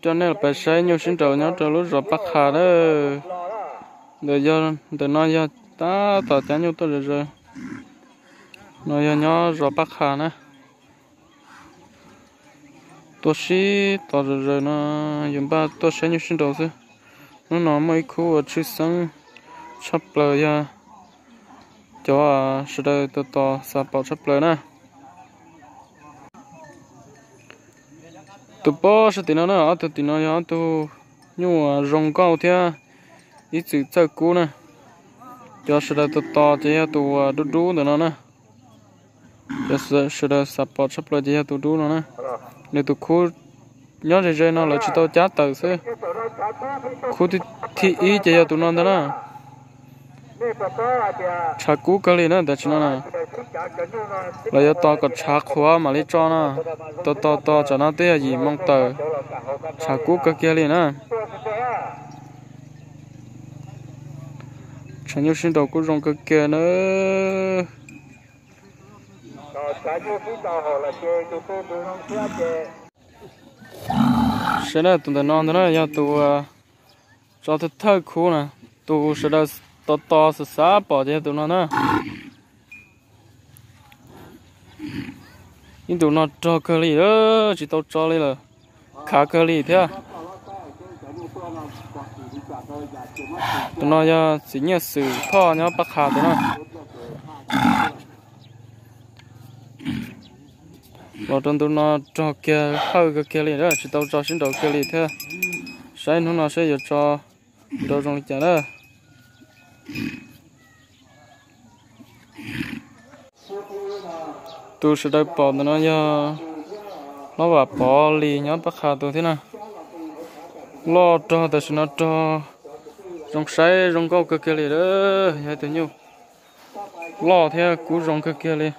Coj nej los pais saib nyuj sib nraus nyob rau lub zos Paj Qha na. Ntawm yog, ntawm no yog tab tom cab nyuj tuaj zom zaws. No yog nyob zos Paj Qha na. Tuaj sib tos zom zaws no, yuav npaj tuaj saib nyuj sib nraus xwb. Hnub no muaj ib khub uas tshwj xeeb tshaj plaws yog cov sawv daws tos tos xav pom tshaj plaws na. Tus pob sab tim no na, ob tug tim no yog ob tug nyuj zoo nkauj thiab ib txwm txawj kub na. Cov sawv daws tos tos ces yog tus dub dub ntawm no na. Cov sawv daws xav pom tshaj plaws ces yog tus dub no na. Nws tus khub nyob ze ze no lawv tsis tau cab tawm xwb. Khub thib ib ces yog tus no ntag na. Tshav kub kawg li na tam sim no na. Lawv yuav tos kom tshav qhuav mam li tso no. Tos tos tos tsam no twb yog yim moo tawm. Tshav kub kawg kiag li na. Tshav nyuj sib nraus kuj zoo kawg kiag na. Saib na, tus ntawm no ntag na yog tus tso thawj thawj khub na, tus sawv daws tos tos xav xav pom ces yog tus no na. Ib ntus no rog kawg li, tsis tau tso li lawm, khav kawg li thiab. Tus no yog txiv Nyiaj Xwm Thoj nyob Paj Qha tus na. Los rau ntu no rog kiag hawj kawg kiag li, tsis tau tso sib nraus kiag li thiab. Saib hnub no saib yuav tso nraus zoo li cas na. Tus sawv daws pom ntawm no yog Hlob Vam Pov Lis nyob Paj Qha tus thiab na. Loj rog tam sim no rog zoo saib zoo nkauj kawg kiag li, yog tus nyuj loj thiab kub zoo kawg kiag li.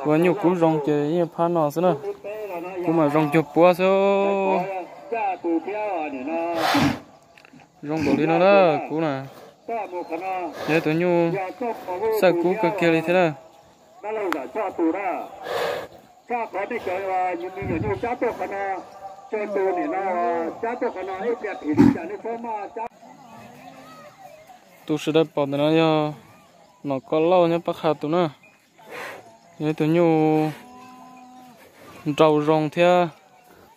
Ua nyuj kub zoo ces yeej phab no xwb na. Kub mas zoo cuag puab xwb. Zoo npaum li no na, kub na. Yog tus nyuj txawj kub kawg kiag li thiab na. Tus sawv daws pom ntawm no yog Nom Koj Lauj nyob Paj Qha tus na. Yog ib tug nyuj nraus zoo thiab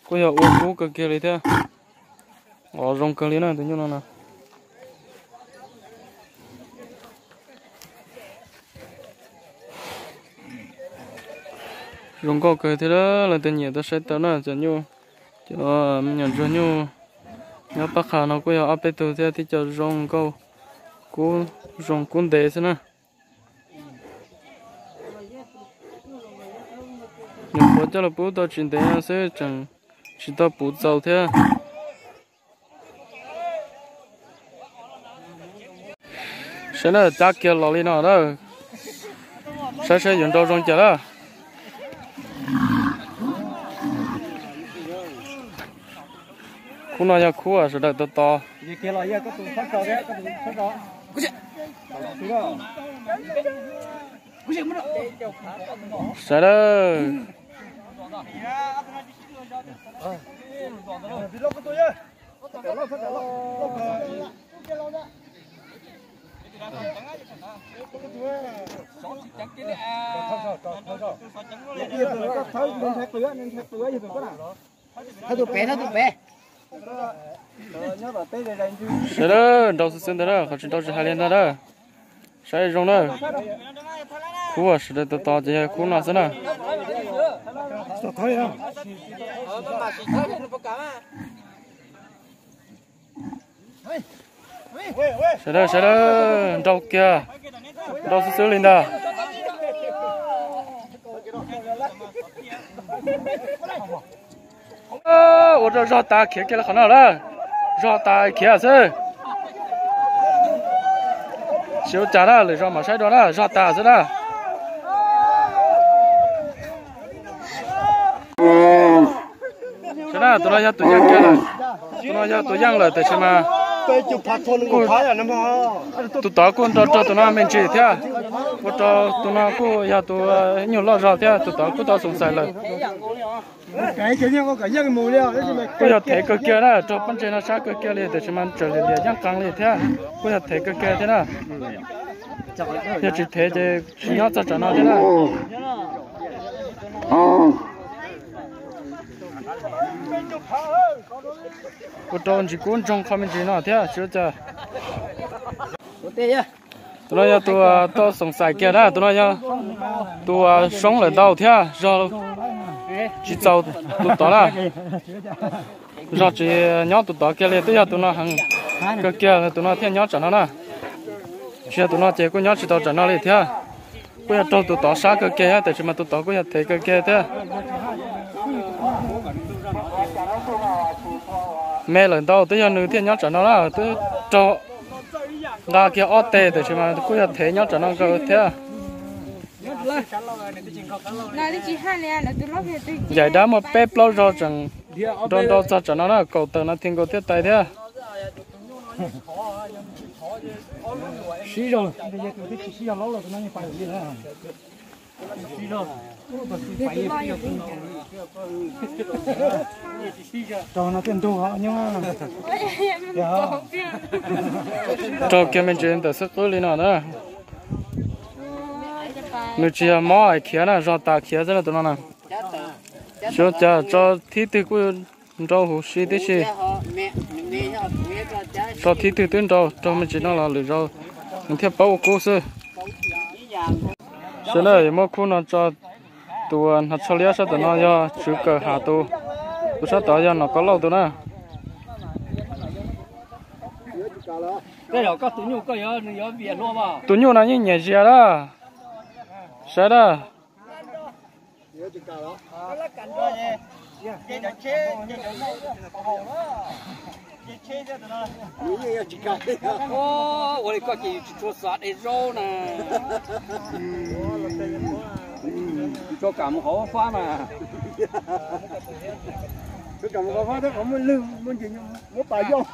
kuj yog ua kub kawg kiag li thiab. Os, zoo kawg li na tus nyuj no na. Zoo nkauj kawg thiab, leej twg nyiam tau saib tau na. Cov nyuj, cov me nyuam ntsuag nyuj nyob Paj Qha no kuj yog ob peb tug thiab, tib co zoo nkauj, kub zoo kub ntev xwb na. Nyuam qhuav coj los pub tau tsis ntev no xwb tseem tsis tau puv txaus thiab. Saib na, cab kiag los li no na. Saib saib yuav nrau zoo cas na. Khub no yog khub sawv daws tos tos. Sawv daws. Sawv daws, nrau xwb xwb ntag na, qhov tsis nrau tsis hais li ntag na. Saib zoo na. Khub sawv daws tos tos ces yog khub no xwb na. Sawv daws, sawv daws, nrau kiag, nrau xwb xwb li ntag. Ua rau zog tas khiav kiag li qhov no lawm, zog tas khiav xwb. Tsis ua cas na, lwm zaus mam saib dua na, zog tas xwb na. Saib na, tus no yog tus yeej kiag lawm, tus no yog tus yeej lawm tiam sis mas Tus tod kuj nrog rau tus no me ntsis thiab, ua rau tus no kuj yog tus nyuag loj zog thiab, tus tod kuj tau xoom xais lawm. Kuj yog thev kawg kiag na, raug pob ntseg no sab kawg kiag li tiam sis mas tseem liam liam yeej qees li thiab, kuj yog thev kawg kiag thiab na. Yog tsis thev ces tsis nyob txog tsam no thiab na. Ua rau ntsis kub ntsoog qhov me ntsis no thiab tsis ua cas. Tus no yog tus tau xoom xais kiag na, tus no yog tus soob lawm ntau thiab zog tsis txaus tus tod na. Zog tsis nyob tus tod kiag li, twb yog tus no heev kawg kiag tus no thiaj nyob tsam no na. Tsis yog tus no ces kuj nyob tsis tau tsam no li thiab. Kuj yog raug tus tod sab kawg kiag thiab tiam sis mas tus tod kuj yog thev kawg kiag thiab. Me lawm ntau twb yog nws thiaj nyob tsam no na, twb raug nqa kiag ob teg tiam sis mas kuj yog thev nyob tsam no nkaus thiab. Ncaim dab muaj peb plaub zaug tseem nrau nrau txog tsam no na, kaum tawm no thiaj nkaus thiaj tais thiab. Raug kiag me ntsis ntawm xwb qwb li no na. Nws tsis yog mob hais khiav na, zog tas khiav xwb na tus no na. Xyov cas tso thib twg kuj nrau huv si tib si. Tso thib twg twb nrau, raug me ntsis no los lwm zaus nws thiaj paub ua kub xwb. Sawv daws muab khub no tso, tus hnav tsho liab sab tom no yog Tswv Kawm Hav tus, tus sab tod yog Nom Kov Lauj tus na. Tus nyuj no yeej nyiam zias lawm. Saib na. Ua li koj ces yus tsis tshua xav de zaub na. Tso kam mus qhov fab mas. Muab pas yoj.